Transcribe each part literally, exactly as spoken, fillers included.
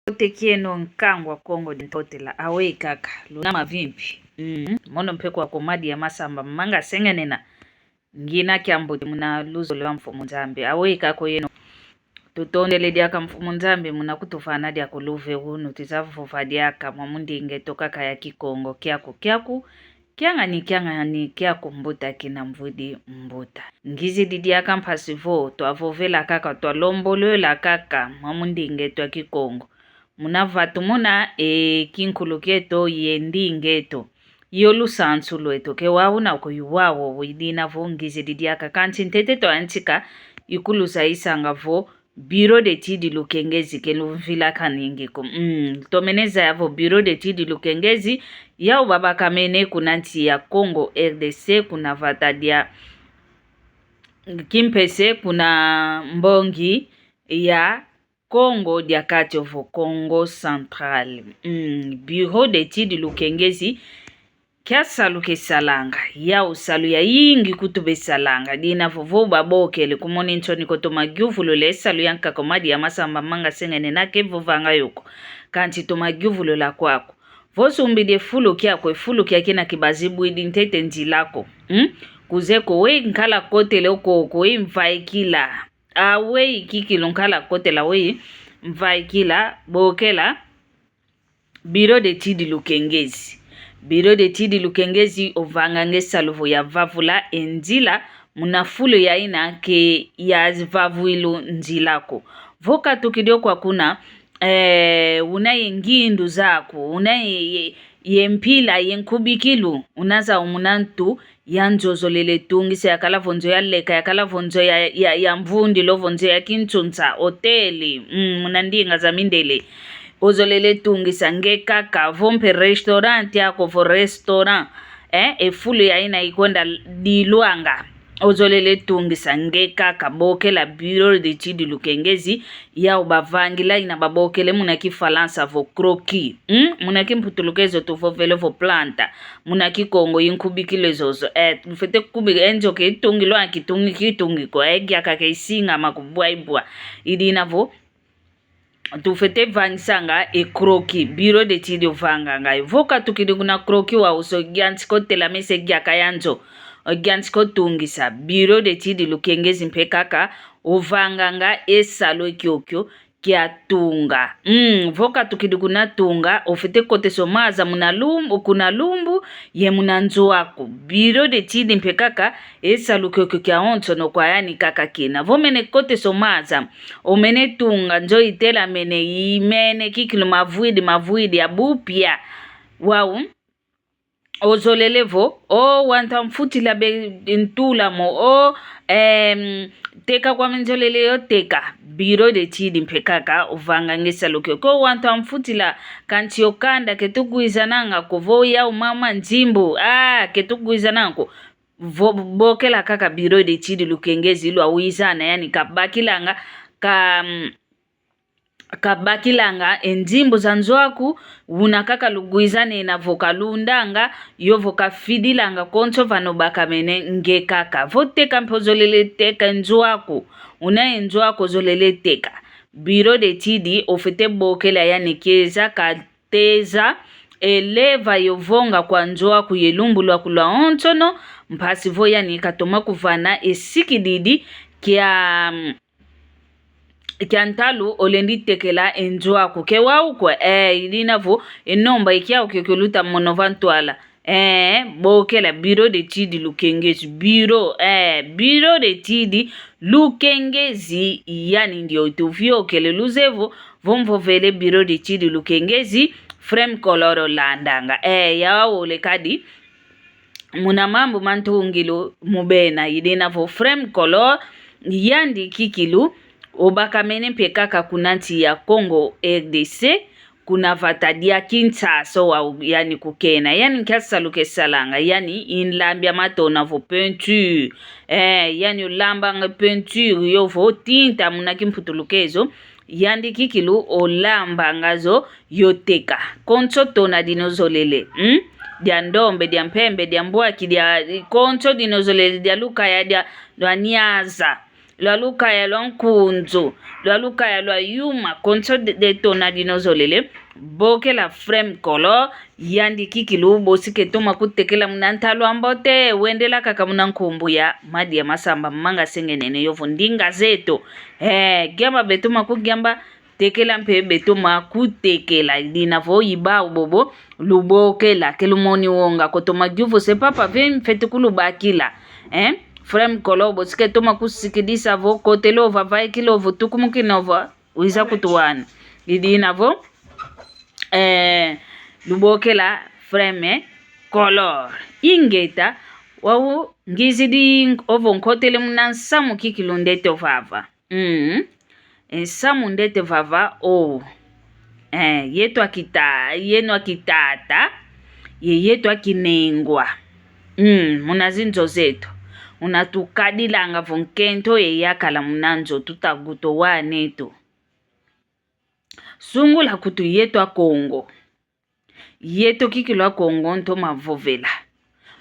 Mbote kieno nkangu wa Kongo dia Ntotela, aweyi kaka, luna mavimpi. Mm, mono mpe kwa Komadi ya Masamba, manga sengenena. Ngina kiambote muna luzolo lwa Mfumu Nzambi, aweyi kaka oyeno. Tutondele diaka Mfumu Nzambi muna kutuvana diaka luve unu, twiza vova diaka mwa mundinga eto kaka ya Kikongo, kiaku, kiaku, kiangani, kiangani, kiaku mbuta kina mvwidi mbuta. Ngizidi diaka mpasi vo, twavovela kaka, twalombolola kaka mwa mundinga eto ya Kikongo. Muna vatu muna, e, kinkulu kieto ye ndinga eto. Yo lusansu lweto, ke wau na ko yu wau, idina vo ngizidi diaka, kansi ntete twayantika, ikulu zayisanga vo, Bureau d'études Lukengezi ke lumvilakaningi ko. Mm, tomene zaya vo Bureau d'études Lukengezi, yau babakamene kuna nsi ya Kongo R D C, kuna vata dia kimpese, kuna mbongi ya Kongo dia Kati ovo Kongo Central. Mm, Bureau d'études Lukengezi, kia salu kesalanga, yau salu yayingi kutu besalanga, dina vovo babokele, kumoni nsoni ko toma yuvulula e salu yankaka Komadi ya Masamba manga sengenena ke vovanga yo ko. Kansi toma yuvulula kwaku. Vo sumbidi e fulu kiaku, e fulu kia kina kibazibwidi ntete nzila ko. Hmm? Kuze ko weyi nkala kotele oko, ko weyi mvaikila. Aweyi kikilu nkala kotela weyi mvaikila, bokela Bureau d'études Lukengezi. Bureau d'études Lukengezi ovanganga e salu vo ya vavula e nzila muna fulu yayina ke ya vavwilu nzila ko. Vo katukidi o kwa kuna, eh, una ye ngindu zaku, una ye, ye, ye mpila, ye nkubikilu, una zau muna ntu ya nzo ozolele tungisa, yakala vo nzo ya leka, yakala vo nzo ya, ya, ya mvundila, ovo nzo ya kinsunsa, hôtel, mm, muna ndinga za mindele. Ozolele tungisa nge kaka, vo mpe restaurant yaku, vo restaurant, eh, e fulu yayina ikwenda dilwanga. Ozolele tungisa nge kaka, bokela Bureau d'études Lukengezi, yau bavangila ina babokele muna Kifalansa vo croquis. Hmm? Muna Kimputulukezo tuvovele vo planta. Muna Kikongo i nkubikilu zozo. Eh, tufwete kubika e nzo ke itungilwa kitungi kitungi ko. Eh, kiaka ke isingama kubwaibwa. Idina vo tufwete vangisanga e croquis, Bureau d'études ovanganga yo. Vo katukidi kuna croquis wau, oyantika otelamesa e kiaka ya nzo, oyantika otungisa, Bureau d'études Lukengezi mpe kaka ovanganga e salu e kiokio kia tunga. Mm, vo katukidi kuna tunga, ofwete kotesa o maza muna lumbu, kuna lumbu, ye muna nzo aku. Bureau d'études mpe kaka, e salu kiokio kiawonsono kwa yani kaka kina. Vo omene kotesa o maza, omene tunga, nzo itelamene, imene kikilu mavwidi, mavwidi ya bupia. Wau, ozolele vo, o wantu amfutila be ntula mo, o, em, teka kwame nzolele yo teka. Bureau d'études mpe kaka, ovanganga e salu kiokio. O wantu amfutila, kansi o kanda ke tugwizananga ko, vo yau mama nzimbu, ah, ke tugwizananga ko. Vo bokela kaka Bureau d'études Lukengezi lwawizana, yani kabakilanga, ka, mm, kabakilanga e nzimbu za nzo aku, una kaka lugwizanena vo kalundanga, yo vo kafidilanga konso vana obakamene nge kaka. Vo teka mpe ozolele teka e nzo aku, una e nzo aku ozolele teka. Bureau d'études ofwete bokela yani keza ka teza, e leva yo vonga kwa nzo aku ye lumbu lwaku lwawonsono, mpasi vo yani katoma kuvana e sikididi kia, kia ntalu olendi tekela e nzo aku. Ke wau kwa, eh, idina vo, e nomba e kiau kiokio luta mono va ntwala. Eh, bokela Bureau d'études Lukengezi. Bureau, eh, Bureau d'études Lukengezi, yani ndio tuviokele luzeye vo, vo mvovele Bureau d'études Lukengezi, Frem Koloro landanga. Eh, yawole kadi, muna mambu ma ntungilu mubena, idina vo Frem Koloro, yandi kikilu, obakamene mpe kaka kuna nsi ya Kongo R D C, kuna vata dia Kinshasa wau, yani kukena. Yani nkia salu kesalanga, yani i nlambi a matona vo peinture. Eh, yani olambanga peinture yo vo tinta muna kimputulukezo, yandi kikilu olambanga zo yo teka. Konso tona dina ozolele, hmm? Dia ndombe, dia mpembe, dia mbwaki, dia konso dina ozolele, dia lukaya, dia, dia niaza. lwa lukaya lwa nkunzu, lwa lukaya lwa yuma, konso de, de tona dino zolele, bokela Frem Kolo, yandi kikilu, bosi ke toma kutekela muna ntalu a mbote, wendela kaka muna nkumbu ya Madia Masamba, manga sengenene yovo ndinga zeto. Eh, giamba betoma kugiamba, tekela mpe betoma kutekela, dina vo i bau bobo lubokela, ke lumoni wonga, kotoma giuvu se papa ve mfwete kulubakila. Eh? Frem Kolo, bosi ke toma kusikidisa vo kotele ova, vaikile ovo, tukumukine ova, wiza kutuwana. I dina vo, eh, lubokela Frem Kolo. Ingeta, wau ngizidi ovo nkotele muna nsamu kikilu ndete ovava. Mm. E nsamu ndete vava o. Eh, yeto a kita-, yeno a kitata, ye yeto a kinengwa. Mm, muna zinzo zeto. Una tukadilanga vo nkento ye yakala muna nzo, tutaguta o waneto. Sungula kutu yeto a Kongo. Yeto kikilu a Kongo ntoma vovela.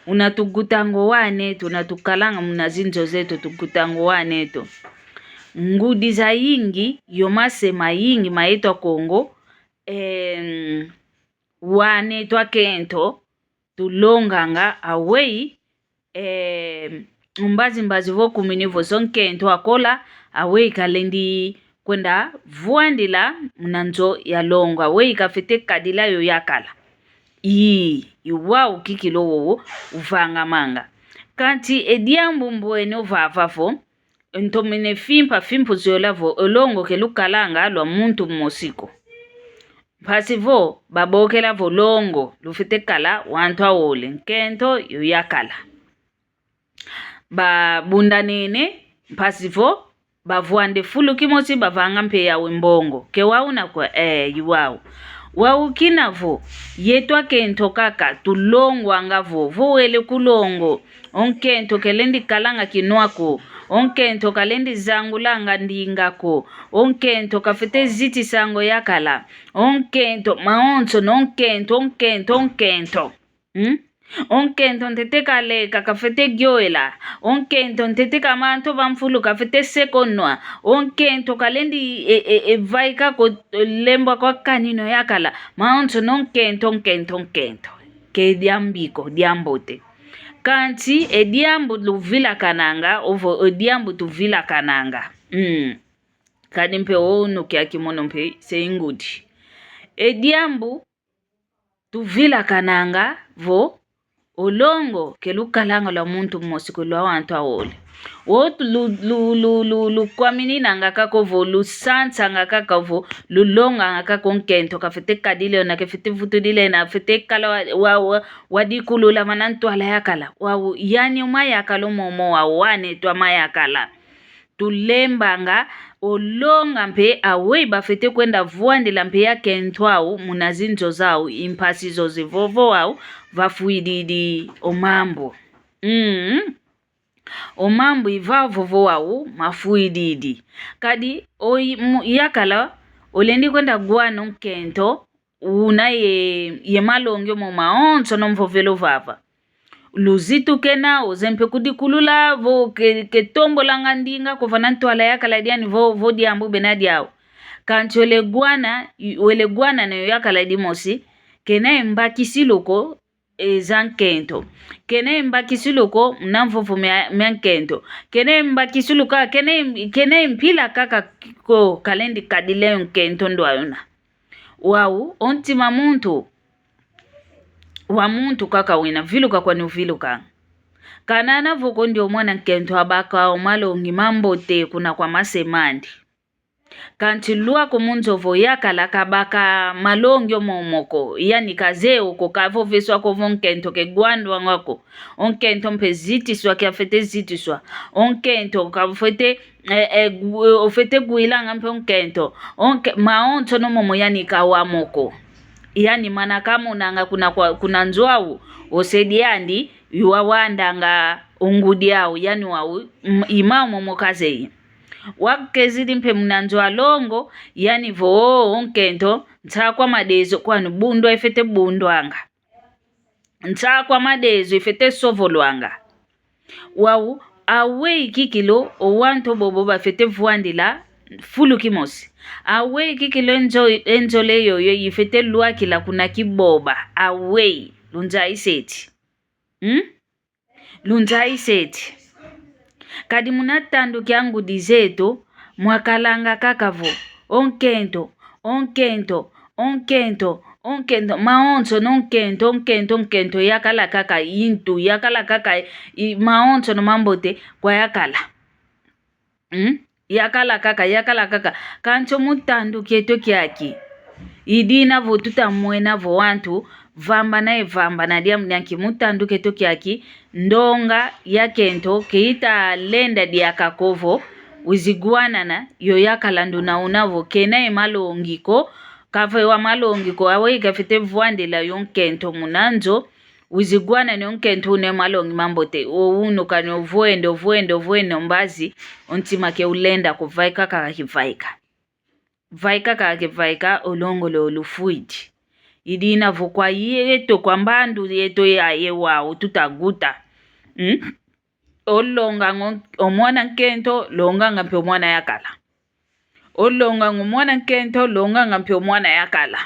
Una tugutanga o waneto, una tukalanga muna zinzo zeto, tugutanga o waneto. Ngudi zayingi, yo mase mayingi ma yeto a Kongo, em, waneto akento, tulonganga awei, eh, mbazi mbazi vo kumini vo zo nkento akola, awei kalendi kwenda vwandila muna nzo ya longo, awei kafwete kadila yo yakala. Ii, i wau kikilu wowo uvangamanga. Kansi e diambu mbwene ovava vo, ntomene fimpa fimpu ziola vo, o longo ke lukalanga lwa muntu mosi ko. Mpasi vo babokela vo longo lufwete kala wantu awole, nkento yo yakala. Babundanene, mpasi vo bavwande fulu kimosi, bavanga mpe yawu mbongo. Ke wau na kwa, eh, i wau. Wau kina vo, yeto akento kaka, tulongwanga vo, vo wele ku longo, o nkento kelendi kalanga kinwa ko, o nkento kalendi zangulanga ndinga ko, o nkento kafwete zitisa nsangu yakala, o nkento, mawonsono o nkento, o nkento, o nkento. Hmm? O nkento ntete kaleka, kafwete gioela. O nkento ntete ka mantu ba mfulu, kafwete seka o nwa. O nkento kalendi e, e, e vaika ko, e lembwa kwa kanino yakala. Mawonsono o nkento, nkento, nkento. Ke diambi ko, diambote. Kansi e diambu luvilakananga, ovo e diambu tuvilakananga. Mm. Kadi mpe o unu kiaki mono mpe se i ngudi. E diambu tuvilakananga vo, o longo ke lukalanga lwa muntu mosi ko, lwa wantu awole. O lu, lu, lu, lu, lukwamininanga kaka vo, lusansanga kaka vo, lulonganga kaka o nkento kafwete kadila ena, kafwete vutudila ena, fwete kala wa, wa, wa, wadikulula mana ntwala yakala. Wau, yani o mayakala momo wau, waneto a mayakala. Tulembanga o longa mpe awei bafwete kwenda vwandila mpe ya kento au muna zinzo zau, i mpasi zoze vovo au vafwididi o mambu. Mm. O mambu i vavovo au mafwididi. Kadi o i-, mu-, yakala olendi kwenda gwana o nkento una ye, ye malongi omo mawonsono mvovele o vava. Luzitu kena, oze mpe kudikulula, vo ke, ke tombolanga ndinga ko vana ntwala yakala diani vo, vo diambu bena diau. Kansi wele gwana, wele gwana na yo yakala dimosi, kena ye mbakisilu ko, e, za nkento. Kena ye mbakisilu ko, muna mvovo mia, mia nkento. Kena ye mbakisilu ka, kena ye, kena ye mpila kaka ko, kalendi kadila yo nkento ndwa yuna. Wau, o ntima muntu, wa muntu kaka wina, viluka kwani uviluka. Kana na vo ko ndio mwana nkento abaka o malongi mambote kuna kwa mase mandi. Kansi lwaka o mu nzovo yakala kabaka malongi omo moko, yani kazeye o ko, kavoveswa ko vo nkento ke gwandwanga ko. O nkento mpe zitiswa kiafwete zitiswa. O nkento kafwete, eh, eh, gu-, ofwete gwilanga mpe o nkento. O nke-, mawonsono momo yani kawa moko. Yani mana kamonanga kuna kwa, kuna nzo au, o se diandi, i wawandanga o ngudi au, yani wau, m-, i mau momo kazeye. Wakezidi mpe muna nzo a longo, yani vo o nkento, nsakwa madezo kwani bundwa ifwete bundwanga. Nsakwa madezo ifwete sovolwanga. Wau, Aweyi kikilu o wantu bobo bafwete vwandila fulu kimosi. Aweyi kikilu e nzo-, e nzola yoyo yifwete lwakila kuna kiboba. Aweyi, lunzayiseti. Hmm? Lunzayiseti. Kadi muna tandu kia ngudi zeto, mwakalanga kaka vo, o nkento, o nkento, o nkento, o nkento, mawonsono nkento, nkento, nkento, yakala kaka intu, yakala kaka i-, mawonsono mambote, kwayakala. Hmm? Yakala kaka, yakala kaka. Kansi o mu tandu kieto kiaki, i dina vo tutamwena vo wantu vambana ye vambana diambu dia nki mu tandu kieto kiaki, ndonga ya kento ke italenda diaka ko vo, wizi gwanana, yo yakala nduna una vo, kena ye malongi ko, kafwe wa malongi ko, aweyi kafwete vwandila yo nkento muna nzo, wizi gwanana o nkento una ye malongi mambote, o unu kani ovwende, ovwende, ovwende, o mbazi, o ntima ke ulenda ko, vaika kaka kivaika. Vaika kaka kivaika, o longo lo lufwidi. I dina vo kwa yeto, kwa mbandu yeto yayi wau tutaguta. Hmm? O longanga o mwana nkento, longanga mpe o mwana yakala. O longanga o mwana nkento, longanga mpe o mwana yakala.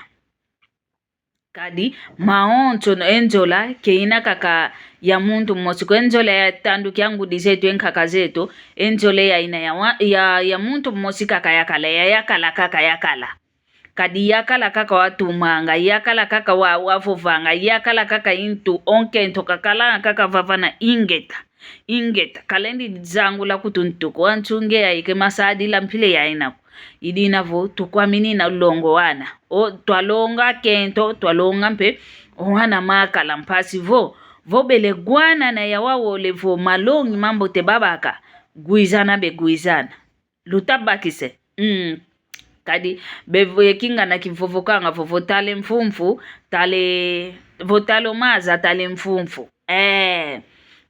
Kadi mawonsono e nzola ke ina kaka ya muntu mosi ko, e nzola ya tandu kia ngudi zeto, e nkaka zeto, e nzola ya ina ya wa-, ya, ya muntu mosi kaka yakala, ya yakala kaka yakala. Kadi yakala kaka watumanga, yakala kaka wa-, wavovanga, yakala kaka intu, o nkento kakalanga kaka vavana ingeta. Ingeta, kalendi zangula kutu ntuku, wansunge yayi ke masadila mpila yayi nako. I dina vo, tukwaminina longo wana. O, twalonga kento, twalonga mpe, o wana makala mpasi vo. Vo bele gwanana ya wawole vo, malongi mambote babaka, gwizana begwizana. Lutabakise. Mm. Kadi, bevo ye kingana kivovokanga vo, vo tala e mfumfu, tala e, vo tala o maza, tala e mfumfu. Eh,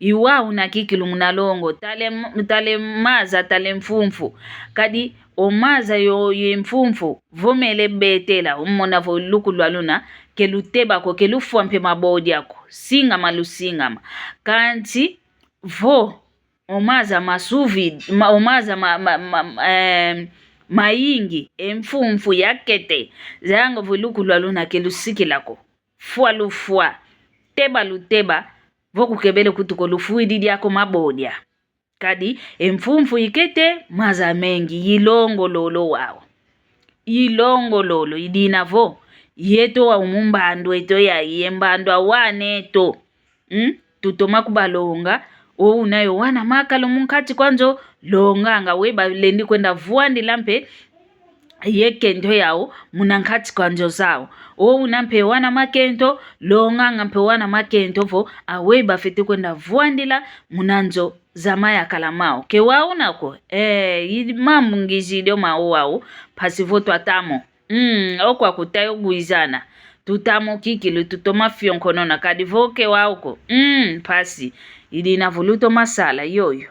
i wau una kikilu muna longo, tala e m-, tala e maza, tala e mfumfu. Kadi, o maza yo, ye mfumfu, vo mele betela, o mona vo lukulwa luna, ke luteba ko, ke lufwa mpe mabodi ako. Singama lusingama. Kansi, vo, o maza masuvi, ma-, o maza ma-, ma-, ma-, em, mayingi, e mfumfu yakete, zayanga vo lukulwa luna ke lusikila ko. Fwa lufwa, teba luteba, vo kukebele kutu ko, lufwidi diako mabodia. Kadi, e mfumfu ikete, maza mengi, i longo lolo wau. I longo lolo, i dina vo, yeto wau mu mbandu eto yayi, ye mbandu a wana eto. Hmm? Tutoma kubalonga, o una yo wana makala mu nkati kwa nzo, longanga, aweyi balendi kwenda vwandila mpe ye kento yau muna nkati kwa nzo zau. O una mpe wana makento, longanga mpe wana makento vo, aweyi bafwete kwenda vwandila muna nzo za mayakala mau. Ke wau una ko, eh, i mambu ngizidi o mau wau, mpasi vo twatamo. Mm, o kwa kuta yo gwizana. Tutamo kikilu, tutoma fionkonona, kadi vo ke wau ko. Mm, mpasi. I dina vo lutoma sala, yoyo.